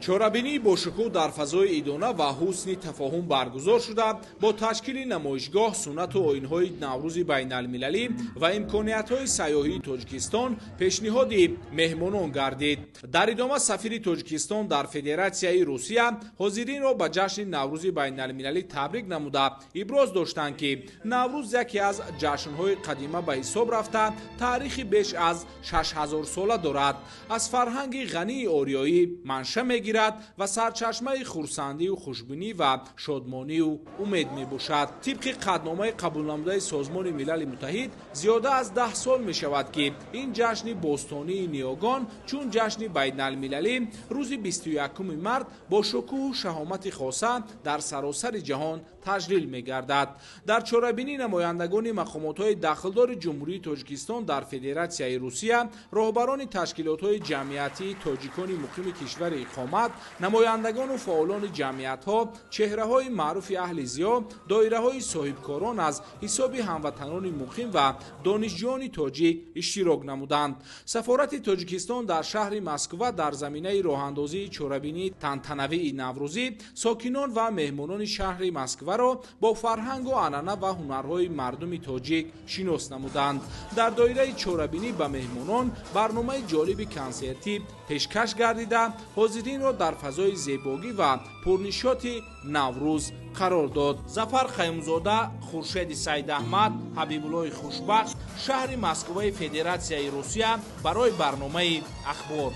Чорабинии бошукӯҳ дар фазои идона ва ҳусни тафоҳум баргузор шуда, бо ташкили намоишгоҳ суннату оинҳои Наврӯзи байналмилалӣ ва имкониятҳои сайёҳии Тоҷикистон пешниҳоди меҳмонон гардид. Дар идома сафири Тоҷикистон дар Федератсияи Русия ҳозиринро ба ҷашни Наврӯзи байналмилалӣ табрик намуда, иброз доштанд, ки Наврӯз яке аз ҷашнҳои қадима ба ҳисоб рафта, таърихи беш аз 6000 сола дорад, аз фарҳанги ғании ориёӣ манша мегирад ва сарчашмаи хурсандию хушбинӣ ва шодмонию умед мебошад. Тибқи қатъномаи қабулнамудаи Созмони Милали Муттаҳид, зиёда аз 10 сол мешавад, ки ин ҷашни бостонии ниёгон чун ҷашни байналмилалӣ рӯзи 21 март бо шукӯҳу шаҳомати хоса дар саросари ҷаҳон таҷлил мегардад. Дар чорабинӣ намояндагони мақомотҳои дахлдори Ҷумҳурии Тоҷикистон дар Федератсияи Русия, роҳбарони ташкилотҳои ҷамъиятии тоҷикони муқими кишвари иқомат, намояндагону фаъолони ҷамъиятҳо, чеҳраҳои маъруфи аҳли зиё, доираҳои соҳибкорон аз ҳисоби ҳамватанони муқим ва донишҷӯёни тоҷик иштирок намуданд. Сафорати Тоҷикистон дар шаҳри Москва дар заминаи роҳандозии чорабинии тантанавии наврӯзӣ сокинон ва меҳмонони шаҳри Москваро бо фарҳангу анъана ва ҳунарҳои мардуми тоҷик шинос намуданд. Дар доираи чорабинӣ ба меҳмонон барномаи ҷолиби консертӣ пешкаш гардида, ҳозиринро дар фазои зебогӣ ва пурнишоти Наврӯз қарор дод. Зафар Қаюмзода, Хуршеди Саидаҳмад, Ҳабибуллои Хушбахт, шаҳри Москваи Федератсияи Русия, барои барномаи «Ахбор».